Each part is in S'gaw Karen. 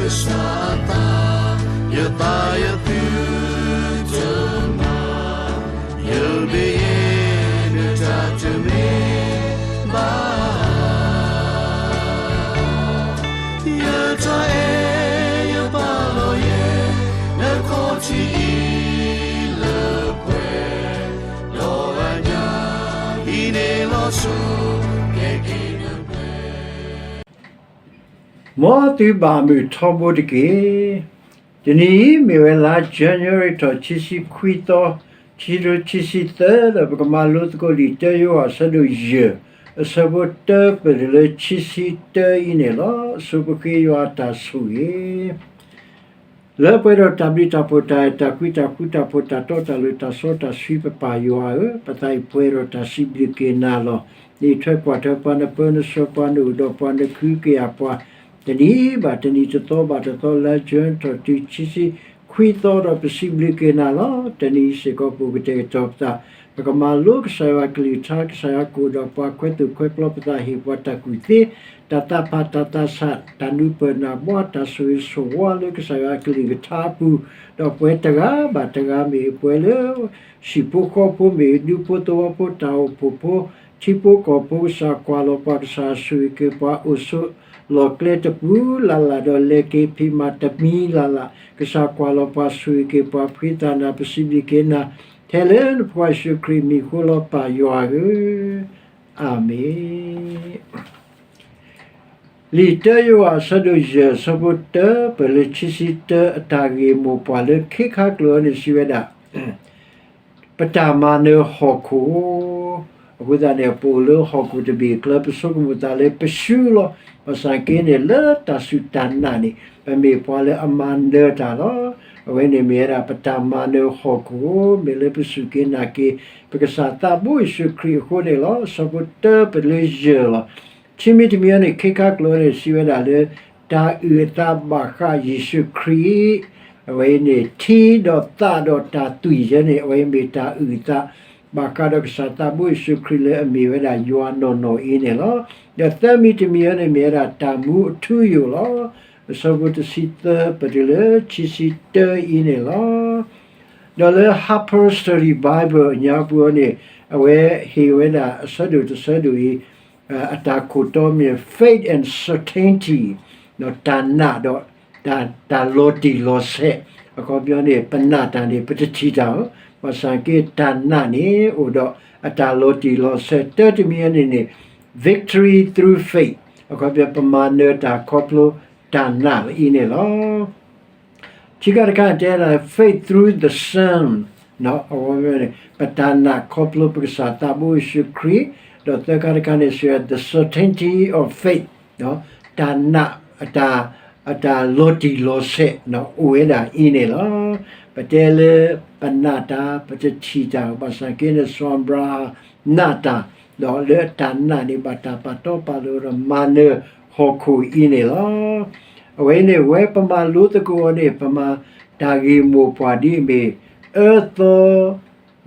ကစၢ်အသး, ယသးယသုတမၤ, ယမ့ၢ်ယဲ နတၢ်တမ့ၢ်ဘၣ် ယတၢ်အဲၣ်ယပာ်လီၤယဲ နခီၣ်ထံးအံၤလၢပှဲၤ, ဒီးအညၣ်အံၤန့ၣ်လီၤဆီ ကဲက့ၤနပှဲၤ မ်သုဘၣ်မုာ်ထီဘိတက့ၢ်. တနံၤအံၤမ့ၢ်ဝဲလါ January ထီၣ်ခံဆံခွံသီ, ခံကထိခံဆံသၢ ဒီးပကမၤလိသကိးလံာ်တၢယိၤဟၣ်အဆၢဒိၣ်ယဲၢ်, အဆၢဖိတၢပၢၢ်တုၤလၢခံဆံတၢအံၤန့ၣ်လီၤ. အဆိပဃ့ယွၤအတၢ်ဆိၣ်ဂ့ၤ လၢပှဲၤဒီးတၢ်ဘျုးတၢ်ဖှိၣ် တၢ်အဲၣ်တၢ်ကွံ တၢ်ဃူတၢ်ဖိး တၢ်တီတၢ်လိၤ တၢ်စီတၢ်ဆှံ ပပၢ်ယွၤဧၢ, ပသးအံၤပှဲၤဒီးတၢ်စံးဘျုးက့ၤနၤလီၤ. နအံးထွဲကွၢ်ထွဲပှၤ နပၢနဆှၢပှၤ နအိၣ်ဒီးပှၤ နခုကယာ်ပှၤ တနံၤဘၣ်တနံၤ တသီဘၣ်တသီ လါ January ထီၣ်တုၤခံဆံခွံသီ ဒီးပစံးဘျုးက့ၤနၤလီၤ. တနံၤအံၤစ့ၢ်ကီး ပအိၣ်ကတဲာ်ကတီၤပသး ပကမၤလိကစၢ်ယွၤအကလုၢ်ကထါ, ကစၢ်ယွၤကအိၣ်ဒီးပှၤ ခွဲးသိၣ်ခွဲးပျီပသး ဟ့ၣ်ပှၤတၢ်ကူၣ်သ့, တၢ်သးဖး တၢ်သးဆး, တၢ်နူၤပၢၢ်နၢ်ဘှါ, တၢ်ဆိၣ်ဂ့ၤဆိၣ်ဝါလၢကစၢ်ယွၤအကလုၢ်ကထါအပူၤ, ဒီးပဝဲတဂၤဘၣ်တဂၤ မ့ၢ်ပှၤလၢ ဟံၣ်ဖိဃီဖိ မ့ၢ်ဒူဖိသဝီဖိ တၢ်အိၣ်ဖှိၣ်ဖိ ထံဖိကီၢ်ဖိ ကစၢ်ကွၢ်လီၤပှၤ ကစၢ်ဆိၣ်ဂ့ၤက့ၤပှၤ အိၣ်ဆိးလီၢ်ကျဲတပူၤလၢ်လၢ် ဒီးလဲၤက့ၤဖံးမၤတမံၤလၢ်လၢ် ကစၢ်ကွၢ်လီၤပှၤ ဆိၣ်ဂ့ၤက့ၤပှၤ ဖှံသးနၤ ပစံးဘျုးက့ၤနၤ ထဲလၢနဖိခွါယ့ၣ်ၡူးခရံာ်အမံၤအဃိလီၤ ပၢ်ယွၤဧၢ, အၤမ့ၣ်. လံာ်တၢယိၤဟၣ်အဆၢဒိၣ်ယဲၢ် အဆၢဖိတၢပၢၢ်လၢခံဆံတၢ အတၢ်ဂ့ၢ်မိၢ်ပှၢ်လၢခ့ခါကျိာ်အံၤန့ၣ် စံးဝဲဒၣ် ပတၢ်မၤနၢၤဟီၣ်ခိၣ်, အဃိသတးန့ၣ် ပအိၣ်လၢဟီၣ်ခိၣ်တဘ့ၣ်အချၢ ပဆိကမိၣ်သးလၢပဆူလီၤ. ဘၣ်ဆၣ်က့န့ၣ် လၢတၢ်စူၢ်တၢ်နာ်န့ၣ် ပမ့ၢ်ပှၤလၢအမၤနၢၤတၢ်လီၤ. အဝဲန့ၣ်မ့ၢ်ဝဲဒၣ် ပတၢ်မၤနၢၤဟီၣ်ခိၣ် မ့ၢ်လၢပစူၢ်က့ၤနာ်က့ၤ ပကစၢ်သးဘိယ့ၣ်ၡူးခရံာ်အဃိန့ၣ်လီၤ. အဆၢဖိတၢပၢၢ်လၢယဲၢ်လီၤ. ခံမံၤတမံၤအံၤန့ၣ် ခ့ခါကျိာ်န့ၣ် စံးဝဲဒၣ်လၢ တၢ်အုၣ်အသးဘၣ်ဃးယ့ၣ်ၡူးခရံာ် အဝဲအံၤန့ၣ် ထံဒီးသးဒီးတၢ်သွံၣ်ယဲန့ၣ် အဝဲမ့ၢ်တၢ်အုၣ်အသး ဘၣ်ဃးဒီးကစၢ်သးဘိယ့ၣ်ၡူးခရံာ်လၢအမ့ၢ်ဝဲဒၣ်ယွၤနီၢ်နီၢ်အံၤန့ၣ်လီၤ. ဒီးသၢမံၤတမံၤအံၤန့ၣ် မ့ၢ်ဝဲဒၣ်တၢ်မူအထူအယိာ်လီၤ. အဆၢဖိတဆံသၢပတုၤလၢခံဆံတၢအံၤန့ၣ်လီၤ. ဒီးလၢ Harper Study Bible အညါပူၤအံၤန့ၣ် အဝဲဟ့ၣ်ဝဲဒၣ်အဆၢဒိၣ်တဆၢဒိၣ်အံၤ အတၢ်ခိၣ်တီမ့ၢ် faith and certainty တၢ်နာ်ဒီး တၢ်လီၤတံၢ်လီၤဆဲး, အခီပညီန့ၣ် ပနာ်တၢ်န့ၣ် ပတထံၣ်တၢ်ဧိၤ, ဘၣ်ဆၣ်က့တၢ်နာ်န့ၣ် အိၣ်ဒီးအတၢ်လီၤတံၢ်လီၤဆဲး, တၢတမံၤန့ၣ်န့ၣ် victory through faith အခီပညီ ပမၤနၢၤတၢ်ခီဖျိတၢ်နာ်အံၤန့ၣ်လီၤ. ခံခါတခါတဲဒၣ် faith through the Son အဝဲန့ၣ် ပတၢ်နာ်ခီဖျိပကစၢ်သးဘိယ့ၣ်ၡူးခရံာ်, ဒီးသၢခါတခါန့ၣ် စံးဝဲ the certainty of faith တၢ်နာ် အတၢ်လီၤတံၢ်လီၤဆဲး အိၣ်ဝဲဒၣ်အံၤန့ၣ်လီၤ. ပတဲလၢပနာ်တၢ် ပတထံၣ်တၢ် ဘၣ်ဆၣ်က့န့ၣ် စီၤအၤဘြၤဟၣ်နာ်တၢ်, ဒီးလၢအတၢ်နာ်န့ၣ် ဘၣ်တၢ်ပာ်တီပာ်လိၤဒီးမၤနၢၤဟီၣ်ခိၣ်အံၤန့ၣ်လီၤ. အဝဲအံၤန့ၣ် ဝဲပမၤလိသကိးအီၤန့ၣ် ပမၤတၢ်ဂ့ၢ်မိၢ်ပှၢ်ဒ်အမ့ၢ် အၢသီ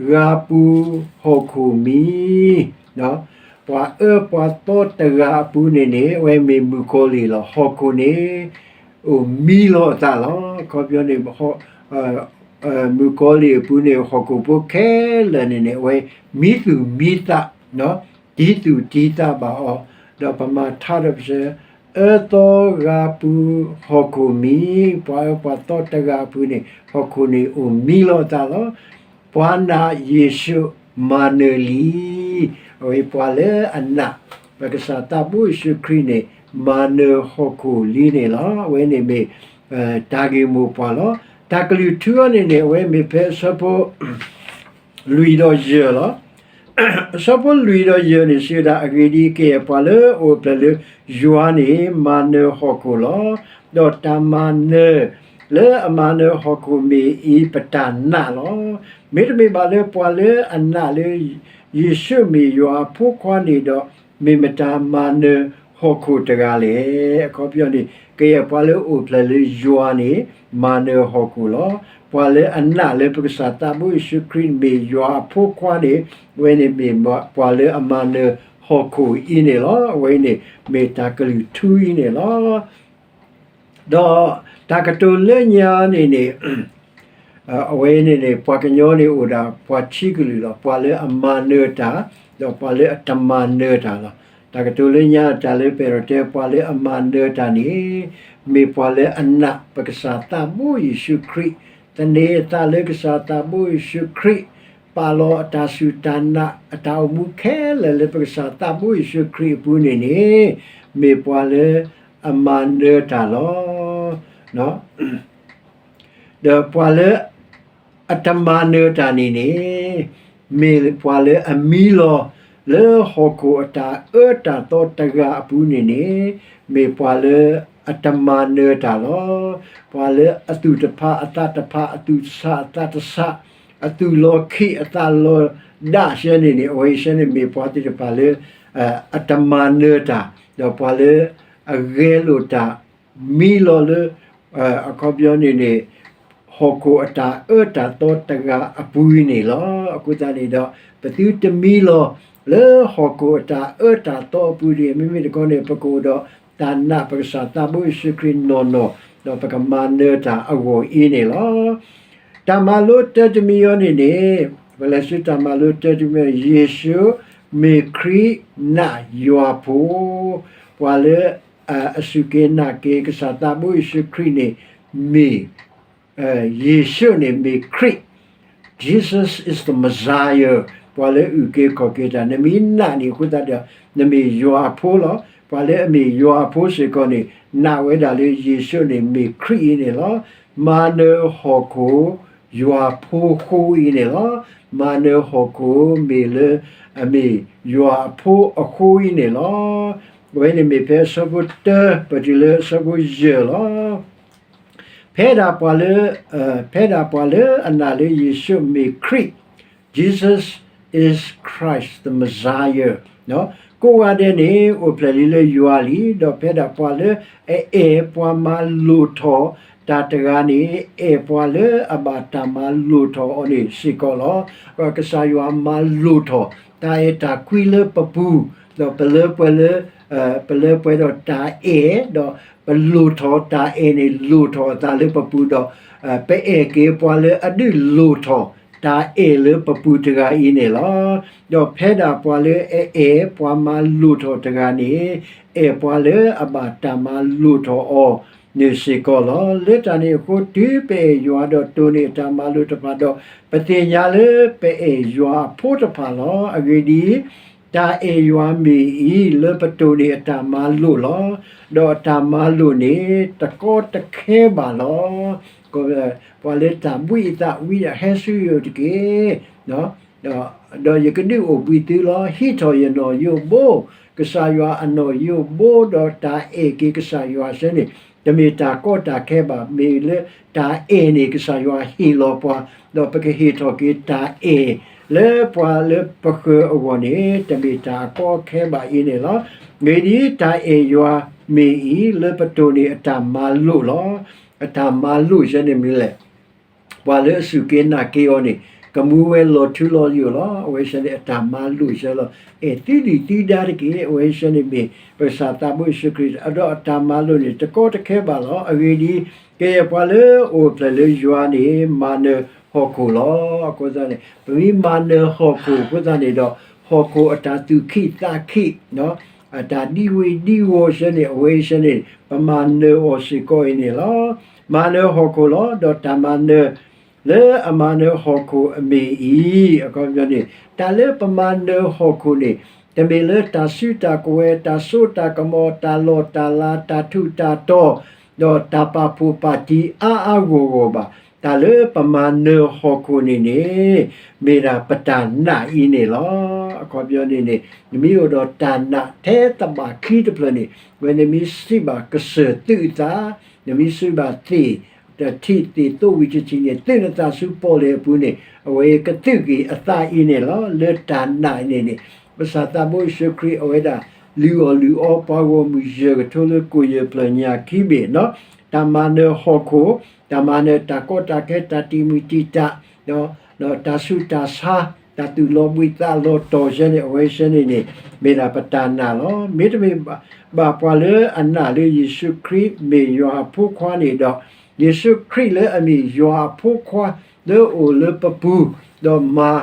ဂၤပူၤဟီၣ်ခိၣ်မံၤ, ပှၤအၢပှၤသီတဂၤအပူၤန့ၣ်န့ၣ် အဝဲမ့ၢ်မုၣ်ကီၤလံၢ်လီၤ. ဟီၣ်ခိၣ်န့ၣ် အိၣ်မံလီၤအသးလီၤ. အခီပညီန့ၣ် မုၣ်ကီၤလံၢ်အပူၤန့ၣ် ဟီၣ်ခိၣ်ဖိခဲလၢာ်န့ၣ်န့ၣ် အဝဲမံသူၣ်မံသး တံသူၣ်တံသးဘၣ်အီၤ, ဒီးပမၤထါဒီးပစံး အၢသီဂၤပူၤဟီၣ်ခိၣ်မံၤ, ပှၤအၢပှၤသီတဂၤအပူၤန့ၣ် ဟီၣ်ခိၣ်န့ၣ်အိၣ်မံလီၤအသးလီၤ. ပှၤနာ်ယ့ၣ်ၡူးမၤနၢၤလံ. အဝဲပှၤလၢအနာ် ပကစၢ်သးဘိယ့ၣ်ၡူးခရံာ်န့ၣ် မၤနၢၤဟီၣ်ခိၣ်လံန့ၣ်လီၤ. အဝဲန့ၣ်မ့ၢ် တၢ်ဂ့ၢ်မိၢ်ပှၢ်လီၤ. တၢ်ကလုၢ်ထူအီၤန့ၣ်န့ၣ် အဝဲမ့ၢ်ဖဲအဆၢဖိ လွံၢ်ဒီးယဲၢ်လီၤ. အဆၢဖိလွံၢ်ဒီးယဲၢ်န့ၣ် စံးဝဲဒၣ် အဂ့ၢ်ဒ်အံၤ, ကယဲၢ်ပှၤလၢအအိၣ်ဖျဲၣ်လၢယွၤန့ၣ် မၤနၢၤဟီၣ်ခိၣ်လီၤ. ဒီးတၢ်မၤနၢၤလၢအမၤနၢၤဟီၣ်ခိၣ်မ့ၢ်အံၤ ပတၢ်နာ်လီၤ. မ့တမ့ၢ်ဘၣ်လၢပှၤလၢအနာ်လၢ ယ့ၣ်ၡူးမ့ၢ်ယွၤအဖိခွါန့ၣ်ဒီး မ့ၢ်မတၤမၤနၢၤဟီၣ်ခိၣ်တဂၤလဲၣ်. အခီပညီန့ၣ် ကယဲၢ်ပှၤလၢအအိၣ်ဖျဲၣ်လၢယွၤန့ၣ် မၤနၢၤဟီၣ်ခိၣ်လီၤ. ပှၤလၢအနာ်လၢပကစၢ်သးဘိယ့ၣ်ၡူးခရံာ်မ့ၢ်ယွၤအဖိခွါန့ၣ် အဝဲန့ၣ်မ့ၢ်ပှၤလၢအမၤနၢၤဟီၣ်ခိၣ်အံၤန့ၣ်လီၤ. အဝဲအံၤန့ၣ် မ့ၢ်တၢ်ကလုၢ်ထူအံၤန့ၣ်လီၤ. ဒီးတၢ်ကတိၤလၢညါန့ၣ်န့ၣ် အဝဲန့ၣ်န့ၣ် ပှၤကညီန့ၣ်အိၣ်ဒၣ်ပှၤခံကလုာ်လီၤ. ပှၤလၢအမၤနၢၤတၢ် ဒီးပှၤလၢအတမၤနၢၤတၢ်လီၤ. တၢ်ကတိၤလၢညါတၢ်လၢပအဲၣ်ဒိးတဲ ပှၤလၢအမၤနၢၤတၢ်န့ၣ် မ့ၢ်ပှၤလၢအနာ်ပကစၢ်သးဘိယ့ၣ်ၡူးခရံာ်, သန့ၤအသးလၢကစၢ်သးဘိယ့ၣ်ၡူးခရံာ်, ပာ်လီၤအတၢ်စူၢ်တၢ်နာ် အတၢ်အိၣ်မူခဲလၢာ်လၢပကစၢ်သးဘိယ့ၣ်ၡူးခရံာ်အပူၤန့ၣ်န့ၣ် မ့ၢ်ပှၤလၢအမၤနၢၤတၢ်လီၤ. ဒီးပှၤလၢအတမၤနၢၤတၢ်န့ၣ်န့ၣ် မ့ၢ်ပှၤလၢအမံလီၤ လၢဟီၣ်ခိၣ်အတၢ်အၢတၢ်သီတဂၤအပူၤန့ၣ်န့ၣ် မ့ၢ်ပှၤလၢအတမၤနၢၤတၢ်လီၤ. ပှၤလၢအသူၣ်တဖးအသးတဖး အသူၣ်တဆးအသးတဆး အသူၣ်လီၤခံးအသးလီၤဒၣ်ဆဲန့ၣ်န့ၣ် အဝဲဆဲန့ၣ်မ့ၢ်ပှၤသ့ၣ်တဖၣ်လၢ အတမၤနၢၤတၢ် ဒီးပှၤလၢအဂဲၤလိာ်တၢ် မံလီၤလၢ အခီပညီန့ၣ်န့ၣ် ဟီၣ်ခိၣ်အတၢ်အၢတၢ်သီတဂၤအပူၤအံၤန့ၣ်လီၤ. အဃိသတးန့ၣ်ဒီး ပသုတမံလီၤ လၢဟီၣ်ခိၣ်အတၢ်အၢတၢ်သီအပူၤတဂ့ၤ. မ့မ့ၢ်တခီန့ၣ် ပကအိၣ်ဒီးတၢ်နာ်ပကစၢ်သးဘိယ့ၣ်ၡူးခရံာ်နီၢ်နီၢ် ဒီးပကမၤနၢၤတၢ်အဂီၢ်အံၤန့ၣ်လီၤ. တၢ်မၤလိတၢတမံၤအံၤန့ၣ်န့ၣ် ပလဲၤဆူတၢ်မၤလိတၢတမံၤ ယ့ၣ်ၡူးမ့ၢ်ခရံာ်နာ်ယွၤဖိ, ပှၤလၢ အစူၢ်က့ၤနာ်က့ၤကစၢ်သးဘိယ့ၣ်ၡူးခရံာ်န့ၣ် မ့ၢ် ယ့ၣ်ၡူးန့ၣ်မ့ၢ်ခရံာ်, Jesus is the Messiah, ပှၤလၢအအုၣ်က့ၤခီၣ်က့ၤတၢ် နမ့ၢ်နာ်န့ၣ်အဃိသတးဒီး နမ့ၢ်ယွၤအဖိလီၤ. ပှၤလၢအမ့ၢ်ယွၤအဖိစ့ၢ်ကီးန့ၣ် နာ်ဝဲဒၣ်လၢယ့ၣ်ၡူးန့ၣ်မ့ၢ်ခရံာ်အံၤန့ၣ်လီၤ. မၤနၢၤဟီၣ်ခိၣ် ယွၤဖိအဃိအံၤန့ၣ်လီၤ. မၤနၢၤဟီၣ်ခိၣ်မ့ၢ်လၢ အမ့ၢ်ယွၤအဖိအဃိအံၤန့ၣ်လီၤ. အဝဲန့ၣ်မ့ၢ်ဖဲအဆၢဖိတၢ ပတုၤလၢအဆၢဖိယဲၢ်လီၤ. ဖဲဒၣ်ပှၤလၢ ဖဲဒၣ်ပှၤလၢအနာ်လၢယ့ၣ်ၡူးမ့ၢ်ခရံာ်, Jesus is Christ the Messiah, ကိးဂၤဒဲးန့ၣ် အိၣ်ဖျဲၣ်လံလၢယွၤလံ, ဒီးဖဲဒၣ်ပှၤလၢအအဲၣ်ပှၤမၤလိၣ်ထီၣ်တၢ်တဂၤန့ၣ် အဲၣ်ပှၤလၢအဘၣ်တၢ်မၤလိၣ်ထီၣ်အီၤန့ၣ်စ့ၢ်ကီးလီၤ. ကစၢ်ယွၤမၤလိၣ်ထီၣ် တၢ်အဲၣ်တၢ်ကွံလၢပပူၤ, ဒီးပလၢပှဲၤလၢ ပလၢပှဲၤဒီးတၢ်အဲၣ်, ဒီးပလိၣ်ထီၣ်တၢ်အဲၣ်န့ၣ် လိၣ်ထီၣ်အသးလၢပပူၤဒီး ပအဲၣ်က့ၤပှၤလၢအဒုးလိၣ်ထီၣ်တၢ်အဲၣ်လၢပပူၤတဂၤအံၤန့ၣ်လီၤ. ဒီးဖဲဒၣ်ပှၤလၢအအဲၣ် ပှၤမၤလိၣ်ထီၣ်တဂၤန့ၣ် အဲၣ်ပှၤလၢအဘၣ်တၢ်မၤလိၣ်ထီၣ်အီၤန့ၣ်စ့ၢ်ကီးလီၤ. လၢတၢ်န့ၣ်အဃိ တုၤပအဲၣ်ယွၤဒီးတိၢ်န့ၢ်အတၢ်မၤလိာ်တဖၣ်ဒီး ပသ့ၣ်ညါလၢပအဲၣ်ယွၤအဖိတဖၣ်လီၤ. အဂ့ၢ်ဒ်အံၤ, တၢ်အဲၣ်ယွၤမ့ၢ်အံၤ လၢပတိၢ်န့ၢ်အတၢ်မၤလိာ်လီၤ. ဒီးအတၢ်မၤလိာ်န့ၣ် တကီတခဲဘၣ်လီၤ. ပှၤလၢတၢ်ဘှံးအသးဝံၤဒီး ဟဲဆူယအိၣ်တက့ၢ်. ဒီးယကဒုးအိၣ်ဘှံးသုလီၤ. ဟံးထီၣ်ယနီၣ်ယိးဘိ, ကစၢ်ယွၤအနီၣ်ယိးဘိ ဒီးတၢ်အဲၣ်က့ၤကစၢ်ယွၤဆၢန့ၣ် တမ့ၢ်တၢ်ကီတၢ်ခဲဘၣ်. မ့ၢ်လၢတၢ်အဲၣ်န့ၣ် ကစၢ်ယွၤဟ့ၣ်လီၤပှၤ, ဒီးပကဟ့ၣ်ထီၣ်က့ၤတၢ်အဲၣ် လၢပှၤလၢပဃၢၤအဂီၢ်န့ၣ် တမ့ၢ်တၢ်အကီအခဲဘၣ်အံၤန့ၣ်လီၤ. မ့ၢ်ဒ်တၢ်အဲၣ်ယွၤမ့ၢ်အံၤ လၢပတိၢ်န့ၢ်အတၢ်မၤလိာ်လီၤ. အတၢ်မၤလိာ်ဆၢန့ၣ်မနုၤလဲၣ်. ပှၤလၢအစူၢ်က့ၤနာ်က့ၤအီၤန့ၣ် ကမူဝဲလီၤထူလီၤယိာ်လီၤ. အဝဲဆၢန့ၣ် အတၢ်မၤလိာ်ဆၢလီၤ. အဲၣ်သုဒံးသုဒါတက့ၢ်. အဝဲဆၢန့ၣ်မ့ၢ် ပကစၢ်သးဘိယ့ၣ်ၡူးခရံာ် ဒီးအတၢ်မၤလိာ်န့ၣ် တကီတခဲဘၣ်လီၤ. အဂ့ၢ်ဒ်အံၤ, ကယဲၢ်ပှၤလၢအအိၣ်ဖျဲၣ်လၢယွၤန့ၣ် မၤနၢၤဟီၣ်ခိၣ်လီၤ. အဃိသတးန့ၣ် ပမ့ၢ်မၤနၢၤဟီၣ်ခိၣ်အဃိသတးန့ၣ်ဒီး ဟီၣ်ခိၣ်အတၢ်သူၣ်ခံးသးခံး အတၢ်ဒံဝ့ၤဒံဝီၤဆၢန့ၣ် အဝဲဆၢန့ၣ် ပမၤနၢၤအီၤစ့ၢ်ကီးအံၤန့ၣ်လီၤ. မၤနၢၤဟီၣ်ခိၣ်လီၤ. ဒီးတၢ်မၤနၢၤ လၢအမၤနၢၤဟီၣ်ခိၣ်အမ့ၢ်အံၤ အခီပညီန့ၣ် တၢ်လၢပမၤနၢၤဟီၣ်ခိၣ်န့ၣ် တမ့ၢ်လၢတၢ်စုတၢ်ကဝဲၤ တၢ်စိတၢ်ကမီၤ တၢ်လီၢ်တၢ်လၤ တၢ်ထူးတၢ်တီၤ ဒီးတၢ်ပာ်ဖှိၣ်ပာ်တံၤအါအါဂီၢ်ဂီၢ်ဘၣ်. တၢ်လၢပမၤနၢၤဟီၣ်ခိၣ်န့ၣ်န့ၣ် မ့ၢ်ဒၣ်ပတၢ်နာ်အံၤန့ၣ်လီၤ. အခီပညီန့ၣ်န့ၣ် နမ့ၢ်အိၣ်ဒီးတၢ်နာ်ထဲတဘၣ်ခံတဖျၢၣ်န့ၣ် ဝဲနမ့ၢ်စံးဘၣ်ကစၢၢ်သုးအသး, နမ့ၢ်စံးဘၣ်သ့ၣ် တထံၣ်သ့ၣ်သိးဝံၤတထံၣ်န့ၣ် သုးနသးဆူပီၣ်လဲၣ်အပူၤန့ၣ် အဝဲကသုးက့ၤအသးအံၤန့ၣ်လီၤ. လၢတၢ်နာ်န့ၣ်န့ၣ် ပကစၢ်သးဘိယ့ၣ်ၡူးခရံာ်အဝဲဒၣ် လုၢ်အီၣ်လုၢ်အီပှၤဂီၢ်မုၢ်ယဲၢ်ကထိလၢကိၣ်ယဲၢ်ဖျၢၣ်ညၣ်ခံဘ့ၣ်, တၢ်မၤနၢၤဟီၣ်ခိၣ်, တၢ်မၤနၢၤတၢ်ကီတၢ်ခဲ တၢ်တံာ်မုၢ်တံာ်တာ်, ဒီးတၢ်ဆူးတၢ်ဆါ တၢ်သူၣ်လီၤဘှံးသးလီၤတီၤဆဲန့ၣ် အဝဲဆဲန့ၣ်န့ၣ် မ့ၢ်ဒၣ်ပတၢ်နာ်လီၤ. မ့တမ့ၢ်ဘၣ်ပှၤလၢအနာ်လၢယ့ၣ်ၡူးခရံာ်မ့ၢ်ယွၤအဖိခွါန့ၣ်ဒီး ယ့ၣ်ၡူးခရံာ်လၢအမ့ၢ်ယွၤအဖိခွါလၢအအိၣ်လၢပပူၤ ဒီးမၤ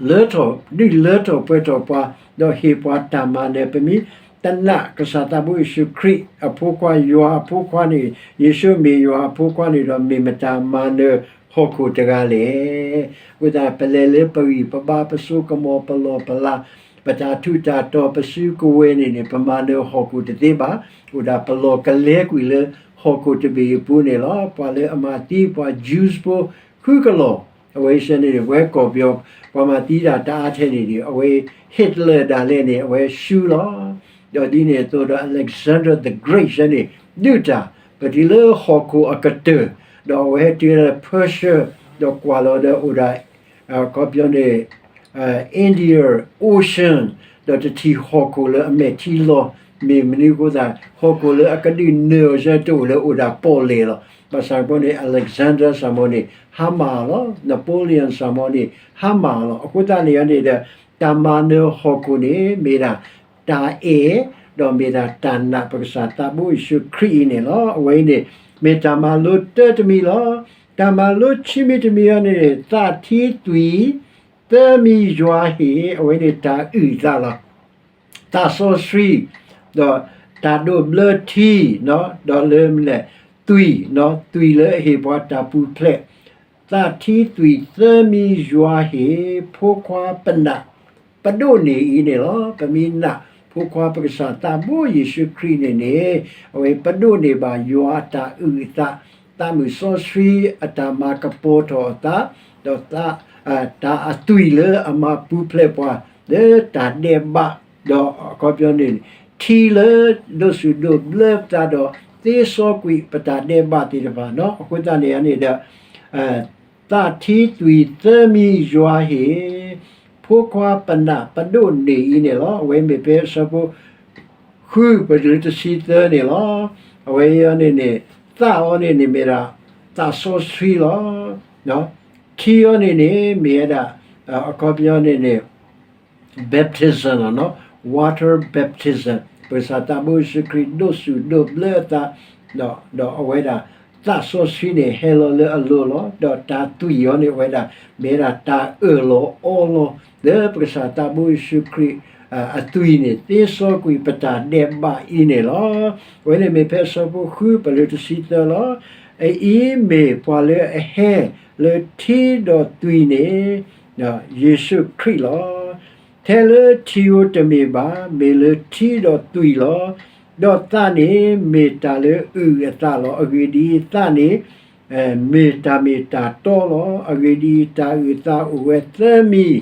လၢထီၣ် ဒုးလၢထီၣ်ပှဲၤထီၣ်ပှၤ ဒီးဟ့ၣ်ပှၤတၢ်မၤနၢၤ ပမ့ၢ်တနာ်ကစၢ်သးဘိယ့ၣ်ၡူးခရံာ်အဖိခွါ ယွၤအဖိခွါန့ၣ် ယ့ၣ်ၡူးမ့ၢ်ယွၤအဖိခွါန့ၣ်ဒီး မ့ၢ်မတၤမၤနၢၤဟီၣ်ခိၣ်တဂၤလဲၣ်. အဃိသတး ပလဲၤလၢပဂံၢ်ပဘါ ပစိကမီၤ ပလီၢ်ပလၤ ပတၢ်ထူးတၢ်တီၤ ပစုကဝဲၤန့ၣ်န့ၣ် ပမၤနၢၤဟီၣ်ခိၣ်တသ့ဘၣ်. အိၣ်ဒၣ်ပလီၢ်ကလဲကွံာ်လၢဟီၣ်ခိၣ်တဘ့ၣ်အပူၤန့ၣ်လီၤ. ပှၤလၢအမၤသံပှၤ Jews ဖိ ဃုကလီၢ် အဝဲဆဲန့ၣ် ဝဲကီၢ်ပယီၤ ပှၤမၤသံတၢ်တအါထဲန့ၣ်ဒီး အဝဲ Hitler ဒၣ်လဲာ်န့ၣ် အဝဲဆူလီၤ. ဒီးဒ်န့ၣ်အသိးဒီး Alexander the Great ဆဲန့ၣ် ဒုးတၢ် ပတုၤလၢဟီၣ်ခိၣ်အကတၢၢ် ဒီးအဝဲဟဲတုၤလၢ Persia ဒီးကွၢ်လီၤဒီးအိၣ်ဒၣ် အခီပညီန့ၣ် India Ocean ဒီးတထံၣ်ဟီၣ်ခိၣ်လၢအမဲာ်ထံလီၤ မ့ၢ်မနုၤအဃိသတး ဟီၣ်ခိၣ်လၢအကဒုးနၢၤအီၤဆဲတအိၣ်လၢအိၣ်ဒၣ်ပီၣ်လဲၣ်လီၤ. ဘၣ်ဆၣ်ကပီၤန့ၣ် Alexander စ့ၢ်မီၤန့ၣ် ဟါမၢ်အီၤလီၤ. Napoleon စ့ၢ်မီၤန့ၣ် ဟါမၢ်အီၤလီၤ. အဃိသတးန့ၣ်န့ၣ်ဒီး တၢ်မၤနၢၤဟီၣ်ခိၣ်န့ၣ် မ့ၢ်ဒၣ်တၢ်အဲၣ် ဒီးမ့ၢ်ဒၣ်တၢ်နာ်ပကစၢ်သးဘိယ့ၣ်ၡူးခရံာ်အံၤန့ၣ်လီၤ. အဝဲအံၤန့ၣ် မ့ၢ်တၢ်မၤလိတၢတမံၤလီၤ. တၢ်မၤလိခံမံၤတမံၤအံၤန့ၣ် သးထံသွံၣ် သၢမံယွၤဟ့ၣ် အဝဲန့ၣ်တၢ်အုၣ်အသးလီၤ. သးစီဆှံ ဒီးတၢ်ဒိးဘျၢထံ ဒီးလၢ သွံၣ် သွံၣ်လၢအဟ့ၣ်ပှၤတၢ်ပူၤဖျဲး သးထံသွံၣ်သၢမံယွၤဟ့ၣ် ဖိခွါပနာ် ပဒိးန့ၢ်အံၤန့ၣ်လီၤ. ပမ့ၢ်နာ်ဖိခွါပကစၢ်သးဘိယ့ၣ်ၡူးခရံာ်န့ၣ်န့ၣ် အဝဲပဒိးန့ၢ်ဘၣ်ယွၤအတၢ်အုၣ်အသး သးမုၣ်စီဆှံအတၢ်မၤကပီၤထီၣ်အသး ဒီး တၢ်အသွံၣ်လၢအမၤပူၤဖျဲးပှၤ လၢတၢ်ဒဲးဘး ဒီးအခီပညီန့ၣ် ထံလၢဒိးဆူၣ်ဒိးဘျၢပသးဒီး သ့စီကွံာ်ပတၢ်ဒဲးဘးသ့ၣ်တဖၣ်န့ၣ် အဃိသတးန့ၣ်န့ၣ်ဒီး သးထံသွံၣ်သၢမံယွၤဟ့ၣ် ဖိခွါပနာ်ပဒိးန့ၢ်အံၤန့ၣ်လီၤ. အဝဲမ့ၢ်ဖဲအဆၢဖိ ဃုပတုၤတဆံသၢန့ၣ်လီၤ. အဝဲအံၤန့ၣ်န့ၣ် သးအီၤန့ၣ်န့ၣ်မ့ၢ်ဒၣ် သးစီဆှံလီၤ. ထံအီၤန့ၣ်န့ၣ် မ့ၢ်ဝဲဒၣ် အခီပညီန့ၣ်န့ၣ် baptism လီၤ. water baptism ပကစၢ်သးဘိယ့ၣ်ၡူးခရံာ်ဒိးဆူၣ်ဒိးဘျၢအသး ဒီးအဝဲဒၣ် သးစီဆှံန့ၣ် ဟဲလီၤလၢအလိၤလီၤ. ဒီးတၢ်သွံၣ်အီၤန့ၣ် အဝဲဒၣ် မ့ၢ်ဝဲဒၣ်တၢ်အၢၣ်လီၤအီလီၤ လၢပကစၢ်သးဘိယ့ၣ်ၡူးခရံာ် အသွံၣ်န့ၣ် သ့စီကွံာ်ပတၢ်ဒဲးဘးအံၤန့ၣ်လီၤ. အဝဲန့ၣ်မ့ၢ်ဖဲအဆၢဖိဃုပတုၤတဆံသၢလီၤ. အအံၤမ့ၢ်ပှၤလၢအဟဲလၢထံဒီးသွံၣ်န့ၣ် ယ့ၣ်ၡူးခရံာ်လီၤ. ထဲလၢထံဧိၤတမ့ၢ်ဘၣ်, မ့ၢ်လၢထံဒီးသွံၣ်လီၤ. ဒီးသးန့ၣ်မ့ၢ်တၢ်လၢအုၣ်အသးလီၤ. အဂ့ၢ်ဒ်အံၤ, သးန့ၣ် မ့ၢ်တၢ်မ့ၢ်တၢ်တီလီၤ. အဂ့ၢ်ဒ်အံၤ, တၢ်အုၣ်အသးအိၣ်ဝဲသၢမံၤ,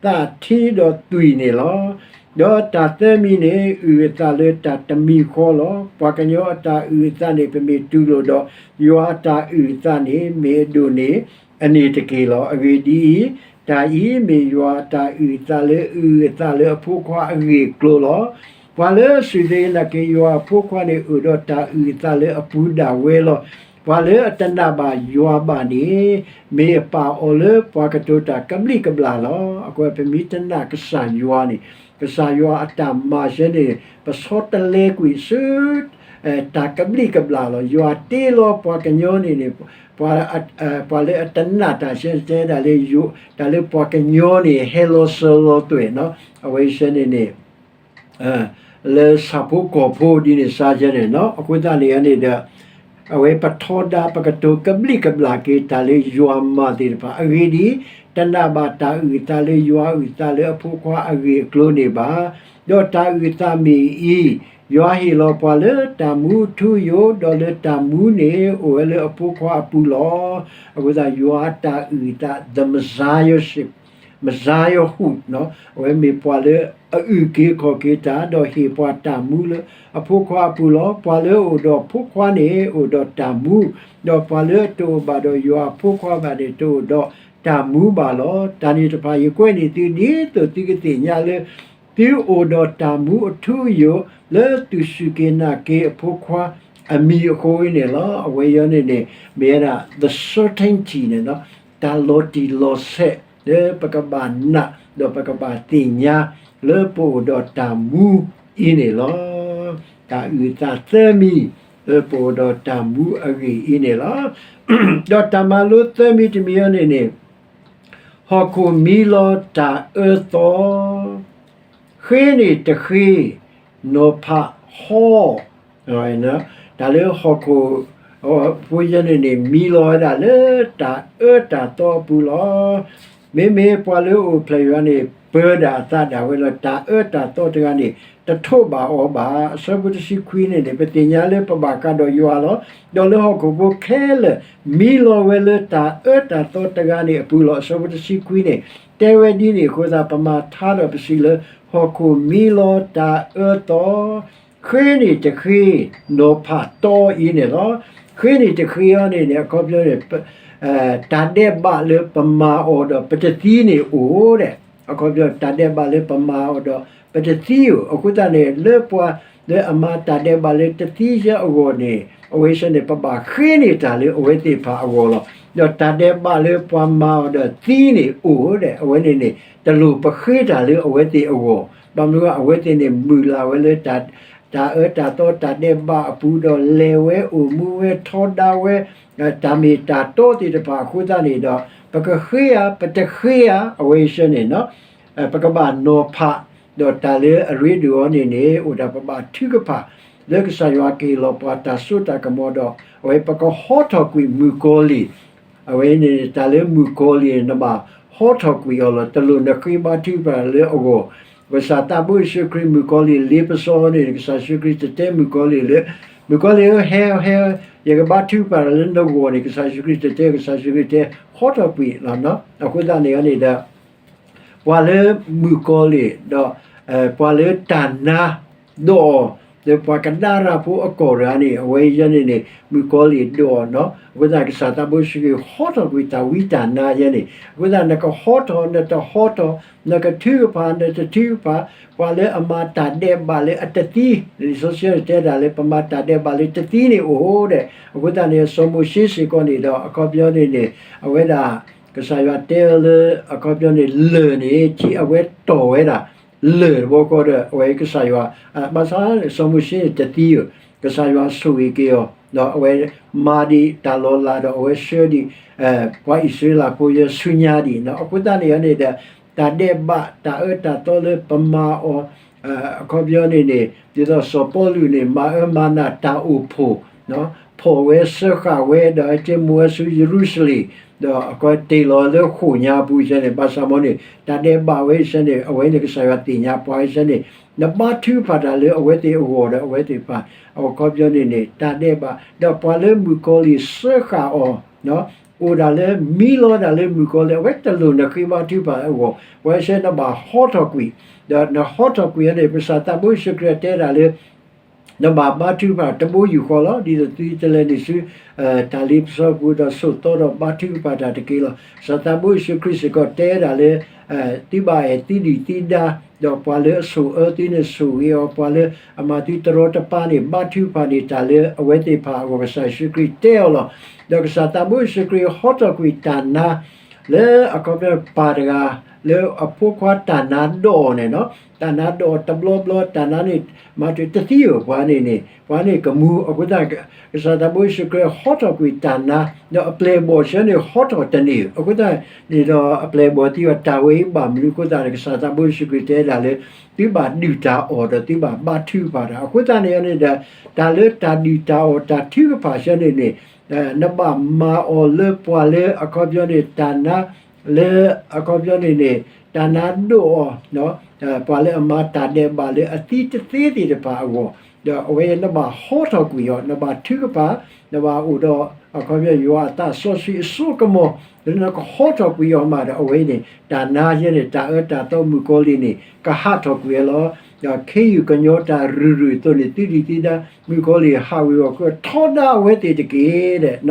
သးထံဒီးသွံၣ်န့ၣ်လီၤ. ဒီးတၢ်သၢမံၤန့ၣ် အုၣ်အသးလၢတၢ်တမံၤဃီလီၤ. ပှၤကညီအတၢ်အုၣ်အသးန့ၣ် ပမ့ၢ်တူၢ်လိာ်ဒီး, ယွၤအတၢ်အုၣ်အသးန့ၣ် မ့ၢ်အဒိၣ်န့ၢ်အန့ၣ်တက့ၢ်လီၤ. အဂ့ၢ်ဒ်အံၤ, တၢ်အံၤမ့ၢ်ယွၤအတၢ်အုၣ်အသးလၢအအုၣ်အသးလၢအဖိခွါအဂ့ၢ်အကျိၤလီၤ. ပှၤလၢအစူၢ်သ့ၣ်နာ်က့ၤယွၤအဖိခွါန့ၣ် အိၣ်ဒီးတၢ်အုၣ်အသးလၢအပူၤဒၣ်ဝဲလီၤ. ပှၤလၢအတနာ်ဘၣ်ယွၤဘၣ်န့ၣ် မ့ၢ်အပာ်အီၤလၢပှၤကတိၤတၢ်ကဘျံးကဘျၣ်လီၤ. အဃိပမ့ၢ်တနာ်ကစၢ်ယွၤန့ၣ် ကစၢ်ယွၤအတၢ်မၤစၢၤန့ၣ် ပဆီတလဲကွံာ်ဆူ တၢ်ကဘျံးကဘျၣ်လီၤ. ယွၤတ့လီၤပှၤကညီန့ၣ်န့ၣ် ပှၤ ပှၤလၢအတနာ်တၢ်စဲတဲဒၣ်လၢ တၢ်လၢပှၤကညီန့ၣ် ဟဲလီၤစၢၤလီၤသွဲၣ်နီၤ အဝဲစဲန့ၣ်န့ၣ် လၢဆၣ်ဖိကီၢ်ဖိဒ်န့ၣ်စါယဲန့ၣ်နီၤ အဃိသတးန့ၣ်န့ၣ်ဒီး အဝဲပထီဒါပကတိၤကဘျံးကဘျၣ်က့ၤတၢ်လၢယွၤမၤသ့ၣ်တဖၣ် အဂ့ၢ်ဒ်အံၤ, တနာ်ဘၣ်တၢ်အုၣ်အသးလၢယွၤအုၣ်အသးလၢအဖိခွါအဂ့ၢ်အကျိၤန့ၣ်ဘၣ်. ဒီးတၢ်အုၣ်အသးမ့ၢ်အံၤ, ယွၤဟ့ၣ်လီၤပှၤလၢတၢ်မူအထူအယိာ်, ဒီးလၢတၢ်မူန့ၣ်အိၣ်ဝဲလၢအဖိခွါအပူၤလီၤ. အဃိသတးယွၤအတၢ်အုၣ်အသး the Messiahship, Messiahhood နီၤ အဝဲမ့ၢ်ပှၤလၢအအုၣ်က့ၤခီၣ်က့ၤတၢ် ဒီးဟ့ၣ်ပှၤတၢ်မူလၢအဖိခွါအပူၤလီၤ. ပှၤလၢအအိၣ်ဒီးဖိခွါန့ၣ် အိၣ်ဒီးတၢ်မူ, ဒီးပှၤလၢအတအိၣ်ဘၣ်ဒီးယွၤအဖိခွါဘၣ်န့ၣ် တအိၣ်ဒီးတၢ်မူဘၣ်လီၤ. တၢ်န့ၣ်တဖၣ်ယကွဲးန့ၢ်သုဒ်သိးသုကသ့ၣ်ညါလၢ သုအိၣ်ဒီးတၢ်မူအထူအယိာ် လၢသုစူၢ်က့ၤနာ်က့ၤအဖိခွါအမံၤအဃိန့ၣ်လီၤ. အဝဲအံၤန့ၣ်န့ၣ် မ့ၢ်ဝဲဒၣ် the certainty န့ၣ်နီၤ တၢ်လီၤတံၢ်လီၤဆဲး လၢပကဘၣ်နာ် ဒီးပကဘၣ်သ့ၣ်ညါ လၢပအိၣ်ဒီးတၢ်မူအံၤန့ၣ်လီၤ. တၢ်အုၣ်သးသၢမံၤ လၢပအိၣ်ဒီးတၢ်မူအဂ့ၢ်အံၤန့ၣ်လီၤ. ဒီးတၢ်မၤလိသၢမံၤတမံၤအံၤန့ၣ်န့ၣ် ဟီၣ်ခိၣ်မံလီၤတၢ်အၢသီ ဃ့န့ၢ်တဃ့ နီၤဖးဟီ တၢ်လၢဟီၣ်ခိၣ်ဖိယဲန့ၣ်န့ၣ် မံလီၤဝဲဒၣ်လၢတၢ်အၢတၢ်သီအပူၤလီၤ. မ့မ့ၢ်ပှၤလၢအအိၣ်ဖျဲၣ်ယွၤန့ၣ် ပၢၤဒၣ်အသးဒၣ်ဝဲလီၤ. တၢ်အၢတၢ်သီတဂၤန့ၣ် တထိးဘၣ်အီၤဘၣ်. အဆၢဖိတဆံခွံန့ၣ်န့ၣ် ပသ့ၣ်ညါလၢပဘၣ်ဃးဒီးယွၤလီၤ. ဒီးလၢဟီၣ်ခိၣ်ဖိခဲလၢာ် မံလီၤဝဲလၢတၢ်အၢတၢ်သီတဂၤန့ၣ်အပူၤလီၤ. အဆၢဖိတဆံခွံန့ၣ် တဲဝဲဒ်န့ၣ်အဃိသတး ပမၤထါဒီးပစံးလၢ ဟီၣ်ခိၣ်မံလီၤတၢ်အၢသီ ဃ့န့ၢ်တဃ့ နီၤဖးတီအံၤန့ၣ်လီၤ. ဃ့န့ၢ်တဃ့အံၤန့ၣ်န့ၣ် အခီပညီန့ၣ် တၢ်ဒဲးဘးလၢပမၤအီၤဒီးပတသံန့ၣ်အိၣ်ဒီး အခီပညီ တၢ်ဒဲးဘးလၢပမၤအီၤဒီးပတသံအိၣ်. အဃိသတးန့ၣ် လၢပှၤလၢအမၤတၢ်ဒဲးဘးလၢတသံဆၢအဂီၢ်န့ၣ် အဝဲဆၢန့ၣ် ပဘၣ်ဃ့န့ၢ်တၢ်လၢအဝဲသ့ၣ်တဖၣ်အဂီၢ်လီၤ. ဒီးတၢ်ဒဲးဘးလၢပှၤမၤအီၤဒီးသံန့ၣ်အိၣ်ဒီး အဝဲန့ၣ်န့ၣ် တလိၣ်ပဃ့တၢ်လၢအဝဲသ့ၣ်အဂီၢ်. ဘၣ်မနုၤ အဝဲသ့ၣ်န့ၣ် မုၢ်လၢ်ဝဲလၢ တၢ်အၢတၢ်သီတၢ်ဒဲးဘးအပူၤဒီး လဲၤဝဲအိၣ်မူဝဲထီဒါဝဲ တၢ်မ့ၢ်တၢ်တီသ့ၣ်တဖၣ်အဃိသတးန့ၣ်ဒီး ပကဃ့ဧါ ပတဃ့ဧါ အဝဲအံၤဆၢန့ၣ် ပကဘၣ်နီၤဖး ဒီးတၢ်လၢအရ့ဒိၣ်အီၤန့ၣ်န့ၣ် အိၣ်ဒၣ်ပဘၣ်ထုကဖၣ် လၢကစၢ်ယွၤကဟ့ၣ်လီၤပှၤတၢ်စိတၢ်ကမီၤဒီး အဝဲပကဟီထီၣ်ကွံာ်မုၣ်ကီၤလံၢ် အဝဲန့ၣ် တၢ်လၢမုၣ်ကီၤလံၢ်န့ၣ် နဘၣ်ဟီထီၣ်ကွံာ်အီၤလီၤ. တလိၣ်နဃ့ဘါထုကဖၣ်လၢအဂီၢ်. ကစၢ်သးဘိယ့ၣ်ၡူးခရံာ် မုၣ်ကီၤလံၢ်လ့ပစီန့ၣ် ကစၢ်ယ့ၣ်ၡူးခရံာ်တတဲမုၣ်ကီၤလံၢ်လၢ မုၣ်ကီၤလံၢ်ဧၢ ဟဲ ဟဲ ယကဘါထုကဖၣ်လၢနဂီၢ်န့ၣ် ကစၢ်ယ့ၣ်ၡူးခရံာ်တတဲ ကစၢ်ယ့ၣ်ၡူးခရံာ်တဲ ဟီထီၣ်ကွံာ်လီၤ. အဃိသတးန့ၣ်န့ၣ်ဒီး ပှၤလၢမုၣ်ကီၤလံၢ်ဒီး ပှၤလၢတၢ်နါဒိးအီၤ လၢပှၤကဒါရၣ်ဖိအကီၢ်တဂၤန့ၣ် အဝဲယဲန့ၣ်န့ၣ် မုၣ်ကီၤလံၢ်ဒိးအီၤနီၤ. အဃိသတး ကစၢ်သးဘိယ့ၣ်ၡူးခရံာ်ဟီထီၣ်ကွံာ်တၢ်ဝံတၢ်နါယဲန့ၣ် အဃိသတး နကဟီထီၣ် နတဟီထီၣ် နကထုကဖၣ် နတထုကဖၣ် ပှၤလၢအမၤတၢ်ဒဲးဘးလၢအတသံ လံာ်စီဆှံတဲဒၣ်လၢ ပမၤတၢ်ဒဲးဘးလၢတသံန့ၣ်အိၣ်ဒီး အဃိသတးန့ၣ် စီၤမိၤၡ့စ့ၢ်ကီးန့ၣ်ဒီး အခီပညီန့ၣ်န့ၣ် အဝဲဒၣ် ကစၢ်ယွၤတဲအီၤလၢ အခီပညီန့ၣ် လၢၢ်န့ၣ် ထံၣ်အဝဲတီၢ်ဝဲဒၣ် လၢၢ်တဘျီဃီဒီး အဝဲကစၢ်ယွၤ ဘၣ်ဆၣ် စီၤမိၤၡ့န့ၣ်တသံဧိၤ ကစၢ်ယွၤဆိၣ်ဂ့ၤက့ၤအီၤ ဒီးအဝဲမၤဒံးတၢ်လီၤလးဒီး အဝဲဆှၢဒံး ပှၤအံၣ်စရ့လးဖိယဲဆူညါဒံးနီၤ. အဃိသတးန့ၣ်န့ၣ်ဒီး တၢ်ဒဲးဘး တၢ်အၢတၢ်သီလၢပမၤအီၤ အခီပညီန့ၣ်န့ၣ် ဒ်သိးစီၤပီလူးန့ၣ် မၤအၢမၤနးတၢ်အိၣ်ဖှိၣ် ဖီၣ်ဝဲစၢဃာ်ဝဲ ဒီးဟဲက့ၤမိၣ်ဝဲဆူယရူၤၡလ့ၣ် ဒီးအကီတ့ၢ်လီၤလၢဃိာ်ညါအပူၤဆၢန့ၣ် ဘၣ်ဆၣ်မ်န့ၣ် တၢ်ဒဲးဘးဝဲအံၤဆၢန့ၣ် အဝဲန့ၣ်ကစၢ်ယွၤသ့ၣ်ညါပှၤအံၤဆၢန့ၣ် နဘါထုကဖၣ်တၢ်လၢအဝဲသ့ၣ်အဂီၢ်ဒီးအဝဲသ့ၣ်တဖၣ် အခီပညီန့ၣ်န့ၣ် တၢ်ဒဲးဘး ဒီးပှၤလၢမုၣ်ကီၤလံၢ်စၢဃာ်အီၤ အိၣ်ဒၣ်လၢမံလီၤဒၣ်လၢမုၣ်ကီၤလံၢ် အဝဲတလိၣ်နဃ့ဘါထုကဖၣ်အဂီၢ် ပှၤအံၤဆၢနဘၣ်ဟီထီၣ်ကွံာ် ဒီးနဟီထီၣ်ကွံာ်အီၤန့ၣ် ကစၢ်သးဘိယ့ၣ်ၡူးခရံာ်တဲဒၣ်လၢ နဘၣ်ဘါထုကဖၣ်တဘိယူၢ်ဃီလီၤ. ဒ်သိးသုတလဲၤနုာ်ဆူ တၢ်လ့ပစီပူၤဒီးဆိးသီဒီးဘါထုကဖၣ်တၢ်တက့ၢ်လီၤ. ကစၢ်သးဘိယ့ၣ်ၡူးခရံာ်စ့ၢ်ကီးတဲဒၣ်လၢ သုဘၣ်အဲၣ်သုဒုၣ်သုဒါ ဒီးပှၤလၢအဆိၣ်အၢသုန့ၣ်ဆိၣ်ဂ့ၤအီၤ ပှၤလၢအမၤသုတရီတပါန့ၣ် ဘါထုကဖၣ်န့ၢ်တၢ်လၢအဝဲသ့ၣ်တဖၣ်အဂီၢ် ကစၢ်ယ့ၣ်ၡူးခရံာ်တဲအီၤလီၤ. ဒီးကစၢ်သးဘိယ့ၣ်ၡူးခရံာ်ဟီထီၣ်ကွံာ်တၢ်နါ လၢအခီပညီပၢ်တဂၤ လၢအဖိခွါတၢ်နါဒိးအီၤန့ၣ်နီၤ တၢ်နါဒိးအီၤတဘျီဘျီ တၢ်နါန့ၣ် မၤတုၤတသံဧိၤ ပှၤန့ၣ်န့ၣ် ပှၤန့ၣ်ကမူ အဃိသတး ကစၢ်သးဘိယ့ၣ်ၡူးခရံာ်ဟီထီၣ်ကွံာ်တၢ်နါ ဒီးအပျဲၢ်အဘီၣ်ဆၢန့ၣ်ဟီထီၣ်တန့ၢ်ဧိၤ အဃိသတးန့ၣ်ဒီး အပျဲၢ်အဘီၣ်သံအီၤ တၢ်ဝဲအံၤဘၣ်မနုၤအဃိသတးန့ၣ် ကစၢ်သးဘိယ့ၣ်ၡူးခရံာ်တဲဒၣ်လၢ သုဘၣ်ဒုၣ်တၢ်အီၣ်ဒီးသုဘၣ်ဘါထုကဖၣ်တၢ် အဃိသတးန့ၣ်န့ၣ်ဒီး တၢ်လၢတၢ်ဒုၣ်တၢ်အီၣ်တၢ်ထုကဖၣ်ဆၢန့ၣ်န့ၣ် နဘၣ်မၤအီၤလၢပှၤလၢအခီပညီန့ၣ် တၢ်နါ လၢအခီပညီန့ၣ်န့ၣ် တၢ်နါဒိးအီၤ ပှၤလၢအမၤတၢ်ဒဲးဘးလၢအသံတသ့သ့ၣ်တဖၣ်အဂီၢ် ဒီးအဝဲနဘၣ်ဟီထီၣ်ကွံာ်အီၤ နဘၣ်ထုကဖၣ် နဘၣ်အိၣ်ဒီးအခီပညီယွၤအသးစီဆှံအစိကမီၤ လၢနကဟီထီၣ်ကွံာ်အီၤမးဒီးအဝဲန့ၣ် တၢ်နါယဲန့ၣ် တၢ်အၢတၢ်သီမုၣ်ကီၤလံၢ်န့ၣ် ကဟးထီၣ်ကွံာ်အီၤလီၤ. ဒီးခ့ယုၢ်ကညီတၢ်ရုၢ်ရုၢ်အသိးန့ၣ် သုဒုၣ်သုဒါ မုၣ်ကီၤလံၢ်ဟးဝ့ၤဝီၤကွံာ် ထီဒါအဝဲသ့ၣ်တက့ၢ်ဒီး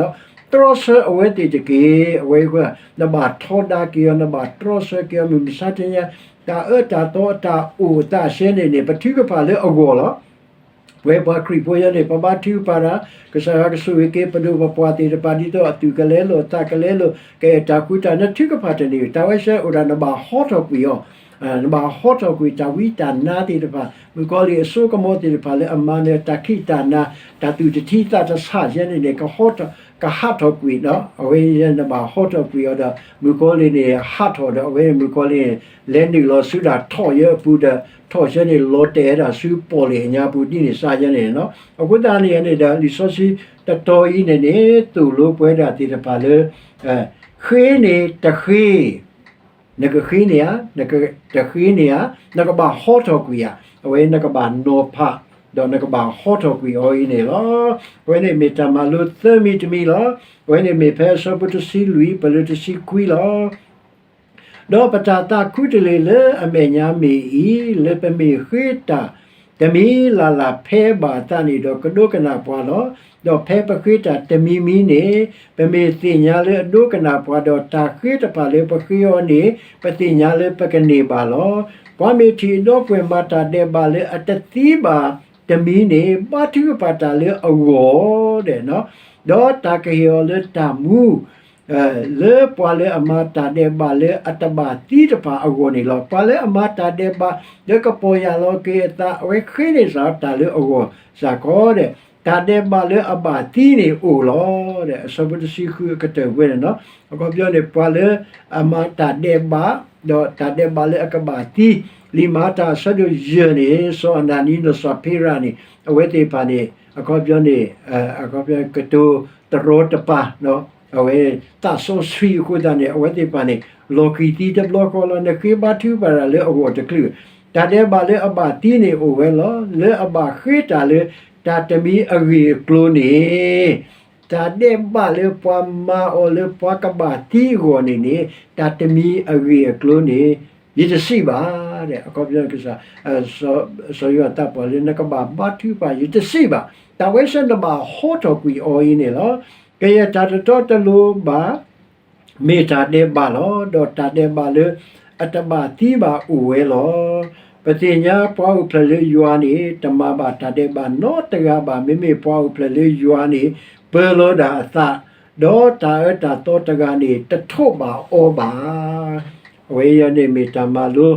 တြီဆၢအဝဲသ့ၣ်တက့ၢ်. အဝဲအဃိ နဘၣ်ထီဒါက့ၤအီၤ နဘၣ်တြီဆၢက့ၤအီၤ မုၢ်မဆါတနံၤ တၢ်အၢတၢ်သီအတၢ်အိၣ်အသးဆၢန့ၣ်န့ၣ် ပထုကဖၣ်လၢအဂီၢ်လီၤ. ပဝဲပှၤခရံာ်ဖိယဲန့ၣ် ပဘါထုကဖၣ်တၢ်, ကစၢ်ယွၤကဆိၣ်ဂ့ၤက့ၤပဒိၣ်ပပှၢ်သ့ၣ်တဖၣ် ဒ်သိးအသူၣ်ကလဲလိာ် အသးကလဲလိာ် ကအဲၣ်တၢ်ကွံတၢ် နထုကဖၣ်တန့ၢ် တၢ်ဝဲဆဲအိၣ်ဒၣ် နဘၣ်ဟီထီၣ်ကွံာ်အီၤ, နဘၣ်ဟီထီၣ်ကွံာ်တၢ်ဝံတၢ်နါသ့ၣ်တဖၣ် မုၣ်ကီၤလံၢ်အစိကမီၤသ့ၣ်တဖၣ်လၢအမၤနၢၤတၢ်ခံးတၢ်နၤ တၢ်သူၣ်တထံသးတဆးယဲန့ၣ်န့ၣ် ကဟီထီၣ် ကဟးထီၣ်ကွံာ်ဒီး အဝဲယဲနဘၣ်ဟီထီၣ်ကွံာ်အီၤဒီး မုၣ်ကီၤလံၢ်န့ၣ် ဟးထီၣ်ဒီး အဝဲမုၣ်ကီၤလံၢ်န့ၣ် လဲၤနုာ်လီၤဆူဒၣ်ထီၣ်ယဲအပူၤဒီး ထီၣ်ယဲန့ၣ် လီၤတဲာ်ဝဲဒၣ်ဆူပီၣ်လဲၣ်အညါပူၤ ဒ်န့ၣ်စါယဲန့ၣ်လီၤ. အဃိသတးန့ၣ်န့ၣ်ဒီး လံာ်စီဆှံတတီၤအံၤန့ၣ်န့ၣ် သိၣ်လိပဝဲဒၣ်သ့ၣ်တဖၣ်လၢ ဃ့န့ၣ်တဃ့ နကဃ့န့ၢ်ဧါ, နကတဃ့န့ၢ်ဧါ, နကဘၣ်ဟီထီၣ်ကွံာ်ဧါ, အဝဲနကဘၣ်နီၤဖး ဒီးနကဘၣ်ဟီထီၣ်ကွံာ်အီၤအံၤန့ၣ်လီၤ. အဝဲန့ၣ်မ့ၢ်တၢ်မၤလိသၢမံၤတမံၤလီၤ. အဝဲန့ၣ်မ့ၢ်ဖဲအဆၢဖိတဆံလွံၢ် ပလၢတဆံခွံလီၤ. ဒီးပတၢ်သးခူတလ့ၢ်လၢအမဲာ်ညါမ့ၢ်အံၤ, လၢပမ့ၢ်ဃ့တၢ် တမံၤလၢ်လၢ်ဖဲဘၣ်အသးန့ၣ်ဒီး ကဒိကနၣ်ပှၤလီၤ. ဒီးဖဲပဃ့တၢ်တမံၤမံၤန့ၣ် ပမ့ၢ်သ့ၣ်ညါလၢအဒိကနၣ်ပှၤ, ဒီးတၢ်ဃ့တဖၣ်လၢပဃ့အီၤန့ၣ် ပသ့ၣ်ညါလၢပကန့ၢ်ဘၣ်လီၤ. ပှၤမ့ၢ်ထံၣ်အဒီပုၢ်ဝဲၢ်မၤတၢ်ဒဲးဘးလၢအတသံဘၣ်တမံၤန့ၣ် ဘါထုကဖၣ်တၢ်လၢအဂီၢ် ဒီးတၢ်ကဟ့ၣ်အီၤလၢတၢ်မူ လၢပှၤလၢအမၤတၢ်ဒဲးဘးလၢအတဘၣ်သံတဖၣ်အဂီၢ်န့ၣ်လီၤ. ပှၤလၢအမၤတၢ်ဒဲးဘး လၢကပီၢ်ယၢ်လီၤက့ၤအသး အဝဲဃ့န့ၢ်စ့ၢ်တၢ်လၢအဂီၢ်စ့ၢ်ကီးဒီး တၢ်ဒဲးဘးလၢအဘၣ်သံန့ၣ်အိၣ်လီၤ. အဆၢဖိတဆံဃုအကတၢၢ်ဝဲန့ၣ်လီၤ. အခီပညီန့ၣ် ပှၤလၢအမၤတၢ်ဒဲးဘး ဒီးတၢ်ဒဲးဘးလၢအကဘၣ်သံ လံာ်မၤတၢ်အဆၢဒိၣ်ယဲၢ်န့ၣ် စီၤအနၤနံ ဒီးစီၤဖံရၤန့ၣ် အဝဲသ့ၣ်တဖၣ်န့ၣ် အခီပညီန့ၣ် အခီပညီကတိၤတရီတပါ အဝဲသးစီဆှံအဃိသတးန့ၣ် အဝဲသ့ၣ်တဖၣ်န့ၣ် လီၤဃံၤသံတဘျီဃီလီၤ. နဃ့ဘါထုကဖၣ်တၢ်လၢအဂီၢ်တချုး တၢ်ဒဲးဘးလၢအဘၣ်သံန့ၣ်အိၣ်ဝဲလီၤ. လၢအဘၣ်ဃ့တၢ်လၢ တၢ်တမံၤအဂ့ၢ်အကျိၤန့ၣ် တၢ်ဒဲးဘးလၢပှၤမၤအီၤလၢပှၤကဘၣ်သံအဂီၢ်န့ၣ်န့ၣ် တၢ်တမံၤအဂ့ၢ်အကျိၤန့ၣ် ယတစံးဘၣ် အခီပညီ စီၤယိၤဟၣ်သးပှၢ်လၢနကဘၣ်ဘါထုကဖၣ် ယတစံးဘၣ်. တၢ်ဝဲဆဲနဘၣ်ဟီထီၣ်ကွံာ်အီၤအံၤန့ၣ်လီၤ. ကယဲၢ်တၢ်တတီတလိၤဘၣ် မ့ၢ်တၢ်ဒဲးဘးလီၤ. ဒီးတၢ်ဒဲးဘးလၢအတဘၣ်သံဘၣ်အိၣ်ဝဲလီၤ. ပသ့ၣ်ညါပှၤအိၣ်ဖျဲၣ်လၢယွၤန့ၣ် တမၤဘၣ်တၢ်ဒဲးဘးနီတဂၤဘၣ်. မ့မ့ၢ်ပှၤအိၣ်ဖျဲၣ်လၢယွၤန့ၣ် ပၢၤလီၤဒၣ်အသး, ဒီးတၢ်အၢတၢ်သီတဂၤန့ၣ် တထိးဘၣ်အီၤဘၣ်. အဝဲအံၤန့ၣ်မ့ၢ်တၢ်မၤလိ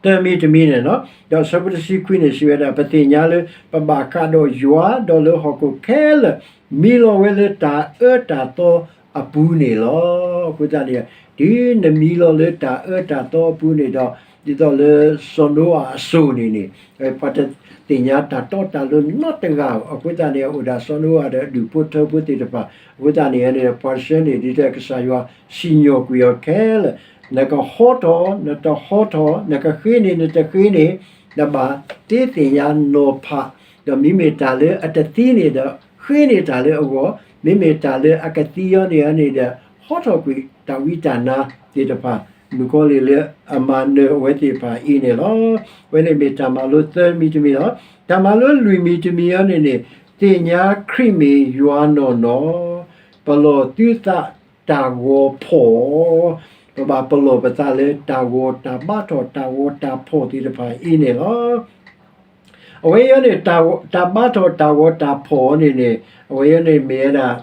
တမံၤတမံၤန့ၣ်လီၤ. ဒီးအဆၢဖိတဆံခွံန့ၣ် စံးဝဲဒၣ် ပသ့ၣ်ညါလၢ ပဘၣ်ဃးဒီးယွၤ ဒီးလၢဟီၣ်ခိၣ်ခဲလၢာ် မံလီၤဝဲလၢတၢ်အၢတၢ်သီအပူၤန့ၣ်လီၤ. အဃိသတးန့ၣ် တုၤနမံလီၤလၢတၢ်အၢတၢ်သီအပူၤန့ၣ်ဒီး ဒ်သိးလၢစီၤနိအၤအစိၤန့ၣ်န့ၣ် ပှၤတသ့ၣ်ညါတၢ်တီတၢ်လိၤနီတဂၤဧိၤ. အဃိသတးန့ၣ် အိၣ်ဒၣ်စီၤနိအၤဒီးအဒူၣ်ဖိထၢဖိသ့ၣ်တဖၣ်. အဃိသတးန့ၣ်န့ၣ် ပှၤတဆၢန့ၣ် ဒ်တၢ်ကစၢ်ယွၤစံၣ်ညီၣ်ကွံာ်အီၤခဲလၢာ် နကဟီထီၣ် နတဟီထီၣ် နကဃ့န့ၢ် နတဃ့န့ၢ် နဘၣ်သ့သ့ၣ်ညါနီၤဖး, ဒီးမ့မ့ၢ်တၢ်လၢအတသံန့ၣ်ဒီး ဃ့န့ၢ်တၢ်လၢအဂီၢ်, မ့မ့ၢ်တၢ်လၢအကသံအီၤန့ၣ်န့ၣ်ဒီး ဟီထီၣ်ကွံာ်တၢ်ဝံတၢ်နါသ့ၣ်တဖၣ်, မုၣ်ကီၤလံၢ်လၢအမၤနၢၤအဝဲသ့ၣ်တဖၣ်အံၤန့ၣ်လီၤ. အဝဲန့ၣ်မ့ၢ်တၢ်မၤလိသၢမံၤတမံၤလီၤ. တၢ်မၤလိလွံၢ်မံၤတမံၤအံၤန့ၣ်န့ၣ် သ့ၣ်ညါခရံာ်မ့ၢ်ယွၤနီၢ်နီၢ် ပလီၢ်သုသးတၢ်ဂီၤဖီၣ်, ပဘၣ်ပလီၢ်ပသးလၢတၢ်ဂီၤတၢ်ဘါထီၣ်တၢ်ဂီၤတၢ်ဖီၣ်သ့ၣ်တဖၣ်အံၤန့ၣ်လီၤ. အဝဲအံၤန့ၣ် တၢ်ဘါထီၣ်တၢ်ဂီၤတၢ်ဖီၣ်န့ၣ်န့ၣ် အဝဲအံၤန့ၣ်မ့ၢ်ဝဲဒၣ်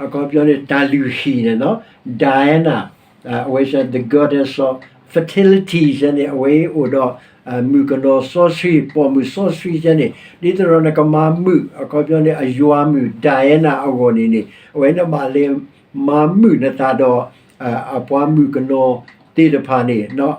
အခီပညီန့ၣ် တၢ်လုၢ်ဟံၣ်န့ၣ်လီၤ. Diana အဝဲ the goddess of fertility န့ၣ် အဝဲအိၣ်ဒီး မုၣ်ကနီၤစီဆှံ ပိာ်မုၣ်စီဆှံန့ၣ် ဒ်သိးဒီးနကမၤမုာ် အခီပညီန့ၣ် အယွၤမုၣ် Diana အဂီၢ်န့ၣ်န့ၣ် အဝဲနဘၣ်လဲၤမၤမုာ်နသးဒီး အပှၤမုၣ်ကနီၤသ့ၣ်တဖၣ်န့ၣ်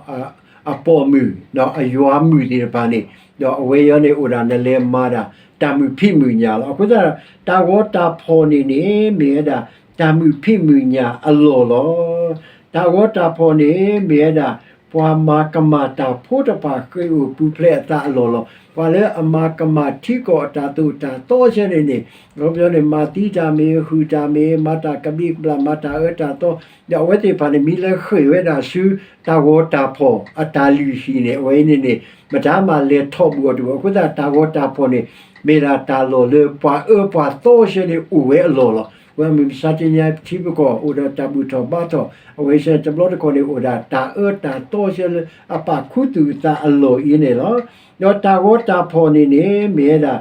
အပိာ်မုၣ် အယွၤမုၣ်သ့ၣ်တဖၣ်န့ၣ် ဒီးအဝဲအံၤန့ၣ်အိၣ်ဒၣ်နလဲၤမၤဒၣ် တၢ်မုာ်ဖံးမုာ်ညၣ်လီၤ. အဃိသတး တၢ်ဂီၤတၢ်ဖီၣ်န့ၣ်န့ၣ် မ့ၢ်ဝဲဒၣ် တၢ်မုာ်ဖံးမုာ်ညၣ်အလီၢ်လီၤ. တၢ်ဂီၤတၢ်ဖီၣ်န့ၣ် မ့ၢ်ဝဲဒၣ် ပှၤမၤကမၣ်တၢ်ဖိတဖၣ်ဃ့ၢ်အိၣ်ပူၤဖျဲးအသးအလီၢ်လီၤ. ပှၤလၢအမၤကမၣ်ထံကီၢ်အတၢ်သိၣ်တၢ်သီဆဲန့ၣ်န့ၣ် အခီပညီန့ၣ် မၤသံတၢ်မ့ၢ် ဟုၣ်တၢ်မ့ၢ် မၤတၢ်ကဘျံးကဘျၣ် မၤတၢ်အၢတၢ်သီ ဒီးအဝဲသ့ၣ်တဖၣ်န့ၣ် မ့ၢ်လဲၤဃ့ၢ်ဝဲဒၣ်ဆူ တၢ်ဂီၤတၢ်ဖီၣ်အတၢ်လုၢ်ဟံၣ်န့ၣ် အဝဲအံၤန့ၣ်န့ၣ် မတၤမၤလဲၤထီၣ်ဘူးအီၤတဘူး. အဃိသတး တၢ်ဂီၤတၢ်ဖီၣ်န့ၣ် မ့ၢ်ဒၣ်တၢ်လီၢ်လၢပှၤအၢပှၤသီဆဲန့ၣ်အိၣ်ဝဲအလီၢ်လီၤ. ပှၤမုၢ်မဆါတနံၤအံၤ ပထံပကီၢ်အိၣ်ဒီးတၢ်ဘူၣ်ထီၣ်ဘါထီၣ်, အဝဲစဲန့ၣ် တဘျီတခီၣ်န့ၣ် အိၣ်ဒၣ်တၢ်အၢတၢ်သီစဲလၢအပာ်ခူသူၣ်အသးအလီၢ်အံၤန့ၣ်လီၤ. ဒီးတၢ်ဂီၤတၢ်ဖီၣ်န့ၣ်န့ၣ် မ့ၢ်ဝဲဒၣ်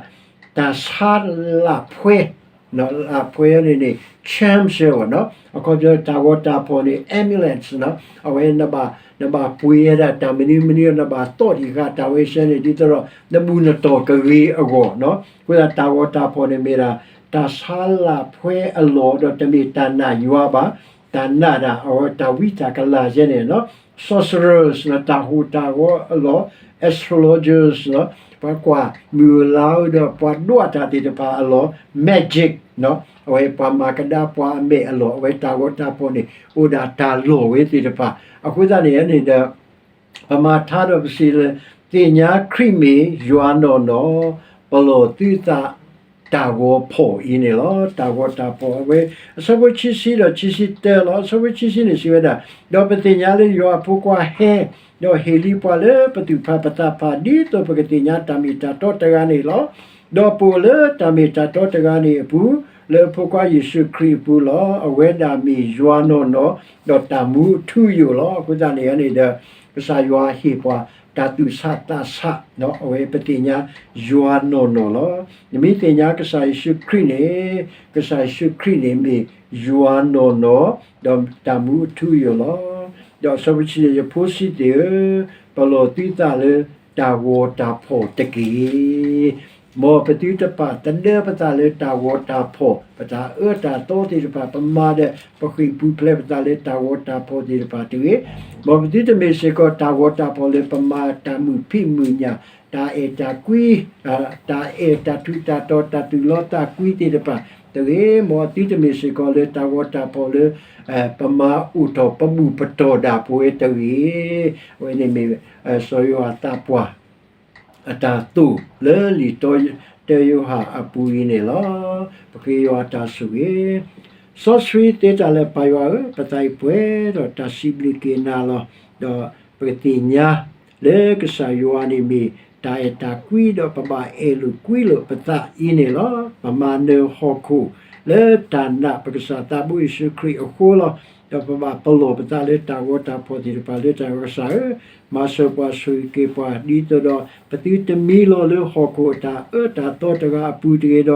တၢ်ဆါလၢ်ဖှဲ လၢ်ဖှဲန့ၣ်န့ၣ် charm စဲဝဲနီၤ, အခီပညီတၢ်ဂီၤတၢ်ဖီၣ်န့ၣ် amulets နီၤ, အဝဲနဘၣ် နဘၣ်ပှ့ၤဝဲဒၣ်တၢ်မနုၤမနုၤ နဘၣ်သီၣ်တံၢ်ဃာ်တၢ်ဝဲစဲန့ၣ် ဒ်သိးဒီး နဘူၣ်နတီၢ်ကဂ့ၤအဂီၢ်နီၤ, အဃိသတးတၢ်ဂီၤတၢ်ဖီၣ်န့ၣ်မ့ၢ်ဒၣ် တၢ်ဆါလၢ်ဖှဲအလီၢ် ဒီးတမ့ၢ်တၢ်နာ်ယွၤဘၣ်, တၢ်နာ်ဒၣ်အဝဲတၢ်ဝံတၢ်ကလၤယဲန့ၣ်နီၤ, sorcerers နီၤ, တၢ်ဟူးတၢ်ဂီၤအလီၢ်, astrologers နီၤ, ပှၤကွၢ်မုၢ်လါဒီးပှၤဒွးတၢ်သ့ၣ်တဖၣ်အလီၢ်, magic နီၤ, အဝဲပှၤမၤကဒါပှၤအမဲာ်အလီၢ်, အဝဲတၢ်ဂီၤတၢ်ဖီၣ်န့ၣ် အိၣ်ဒၣ်တၢ်လီၢ်ဝဲသ့ၣ်တဖၣ်, အဃိသတးန့ၣ်န့ၣ်ဒီး ပမၤထါဒီးပစံးလၢ သ့ၣ်ညါခရံာ်မ့ၢ်ယွၤနီၢ်နီၢ်, ပလီၢ်သုသးတၢ်ဂီၤဖီၣ်အံၤန့ၣ်လီၤ. တၢ်ဂီၤတၢ်ဖီၣ်အဝဲ အဆၢဖိခံဆံဒီးခံဆံတၢလီၤ. အဆၢဖိခံဆံန့ၣ်စံးဝဲဒၣ်, ဒီးပသ့ၣ်ညါလၢယွၤအဖိခွါဟဲ, ဒီးဟ့ၣ်လံပှၤလၢပသူၣ်ဖးပသးဖး ဒ်သိးပကသ့ၣ်ညါတၢ်မ့ၢ်တၢ်တီတဂၤန့ၣ်လီၤ. ဒီးပအိၣ်လၢတၢ်မ့ၢ်တၢ်တီတဂၤန့ၣ်အပူၤ, လၢအဖိခွါယ့ၣ်ၡူးခရံာ်အပူၤလီၤ. အဝဲဒၣ်မ့ၢ်ယွၤနီၢ်နီၢ်, ဒီးတၢ်မူအထူအယိာ်လီၤ. အဃိသတးန့ၣ်န့ၣ်ဒီး ကစၢ်ယွၤဟ့ၣ်ပှၤတၢ်သူၣ်ဆးသးဆး, အဝဲပသ့ၣ်ညါယွၤနီၢ်နီၢ်လီၤ. နမ့ၢ်သ့ၣ်ညါကစၢ်ယ့ၣ်ၡူးခရံာ်န့ၣ်, ကစၢ်ယ့ၣ်ၡူးခရံာ်န့ၣ်မ့ၢ်ယွၤနီၢ်နီၢ်, ဒီးတၢ်မူအထူအယိာ်လီၤ. ဒီးအဆၢဖိဆံန့ၣ်, ယဖိဆံးသ့ၣ်ဧၢ, ပလီၢ်သုသးလၢတၢ်ဂီၤတၢ်ဖီၣ်တက့ၢ်. မ်ပသုတပာ်သဒၢပသးလၢတၢ်ဂီၤတၢ်ဖီၣ်, ပတၢ်အၢတၢ်သီသ့ၣ်တဖၣ်, ပမၤဒီးပဃ့ၢ်ပူၤဖျဲးပသးလၢတၢ်ဂီၤတၢ်ဖီၣ်သ့ၣ်တဖၣ်တဂ့ၤ. မ်ပသုတမ့ၢ်စ့ၢ်ကီးတၢ်ဂီၤတၢ်ဖီၣ်လၢပမၤတၢ်မုာ်ဖံးမုာ်ညၣ်, တၢ်အဲၣ်တၢ်ကွံ, တၢ်အဲၣ်တၢ်ထူးတၢ်တီၤ တၢ်သူၣ်လီသးကွံသ့ၣ်တဖၣ်တဂ့ၤ. မ်သုတမ့ၢ်စ့ၢ်ကီးလၢတၢ်ဂီၤတၢ်ဖီၣ်လၢ ပမၤအိၣ်ထီၣ်ပဘူၣ်ပတီၢ်ဒၣ်ပဝဲတဂ့ၤ. အဝဲန့ၣ်မ့ၢ် စီၤယိၤဟၣ်သးပှၢ် အတၢ်သိၣ်လၢလံာ်တၢယိၤဟၣ်အပူၤအံၤန့ၣ်လီၤ. ပဃ့ယွၤအတၢ်ဆိၣ်ဂ့ၤ, စီဆှံသ့တၢ်လၢပၢ်ယွၤဧၢ, ပသးအံၤပှဲၤဒီးတၢ်စံးဘျုးက့ၤနၤလီၤ. ဒီးပကသ့ၣ်ညါလၢကစၢ်ယွၤန့ၣ်မ့ၢ်တၢ်အဲၣ်တၢ်ကွံ, ဒီးပဘၣ်အဲၣ်လိာ်ကွံလိာ်ပသးအံၤန့ၣ်လီၤ. ပမၤနၢၤဟီၣ်ခိၣ်လၢတၢ်နာ်ပကစၢ်သးဘိယ့ၣ်ၡူးခရံာ်အဃိလီၤ. ဒီးပဘၣ်ပလီၢ်ပသးလၢတၢ်ဂီၤတၢ်ဖီၣ်သ့ၣ်တဖၣ်လၢတၢ်ဂီၤကစၢ်ဧၢ, မၤစၢၤပှၤဆိၣ်ဂ့ၤက့ၤပှၤ ဒ်သိးဒီး ပသုတမံလီၤလၢဟီၣ်ခိၣ်အတၢ်အၢတၢ်သီတဂၤအပူၤတဂ့ၤဒီး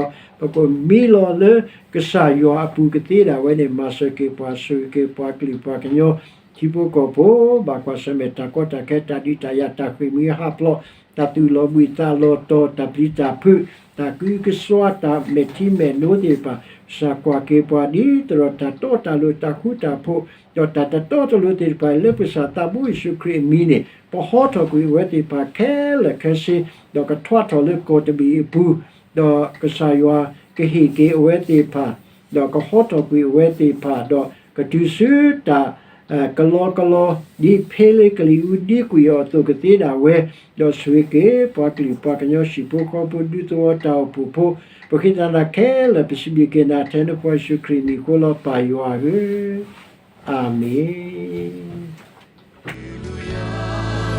ပကမံလီၤလၢကစၢ်ယွၤအပူၤကသ့ဒၣ်ဝဲန့ၣ် မၤစၢၤက့ၤပှၤ ဆိၣ်ဂ့ၤက့ၤပှၤကလုာ်ပှၤကညီ ထံဖိကီၢ်ဖိ ဘၣ်ကွၢ်ဆၢၣ်မဲာ်တၢ်ကီတၢ်ခဲ တၢ်ဒုးတၢ်ယၤ တၢ်ဃ့ၢ်မှံဟးဖျိး တၢ်သူၣ်လီၤဘှံးသးလီၤတီၤ တၢ်ပျံၤတၢ်ဖုး တၢ်ကုကစွါ တၢ်မဲာ်ထံမဲာ်နိသ့ၣ်တဖၣ် ကစၢ်ကွၢ်က့ၤပှၤဒ်သိးဒီးတၢ်တီတၢ်လိၤ တၢ်ဃူတၢ်ဖိး ဒီးတၢ်တတီတလိၤသ့ၣ်တဖၣ် လၢပကစၢ်သးဘိယ့ၣ်ၡူးခရံာ်အမံၤန့ၣ် ပဟီထီၣ်ကွံာ်အဝဲသ့ၣ်တဖၣ်ခဲလၢာ်ခဲဆ့ ဒီးကထွါထီၣ်လၢကီၢ်တဘ့ၣ်အပူၤ ဒီးကစၢ်ယွၤကဟ့ၣ်က့ၤအဝဲသ့ၣ်တဖၣ် ဒီးကဟီထီၣ်ကွံာ်အဝဲသ့ၣ်တဖၣ် ဒီးကတုၤဆူတၢ် ကလီကလီ ဒ်ဖ့လ့ကလံၤအူဒံကွံာ်အီၤအသိးကသ့ဒၣ်ဝဲ ဒီးဆိၣ်ဂ့ၤက့ၤပှၤကလုာ်ပှၤကညီ ဟံၣ်ဖိဃီဖိ ဒူသဝီတၢ်အိၣ်ဖှိၣ်ဖိ ပဃ့တၢ်နၤခဲလၢာ် ပစံးဘျုးက့ၤနၤထဲနဖိယ့ၣ်ၡူးခရံာ်မံၤအဃိလီၤ ပၢ်ယွၤဧၢ, အၤမ့ၣ်.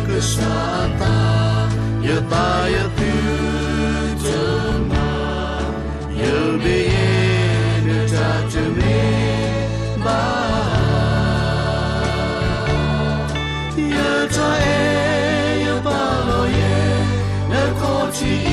ကစၢ်အသး ယသးယသုတမၤ ယဘၣ်ယဲၢ်နတၢ်တမ့ၢ်ဘၣ် ယတၢ်အဲၣ်ယပာ်လီၤယဲၢ် နခီၣ်ထံး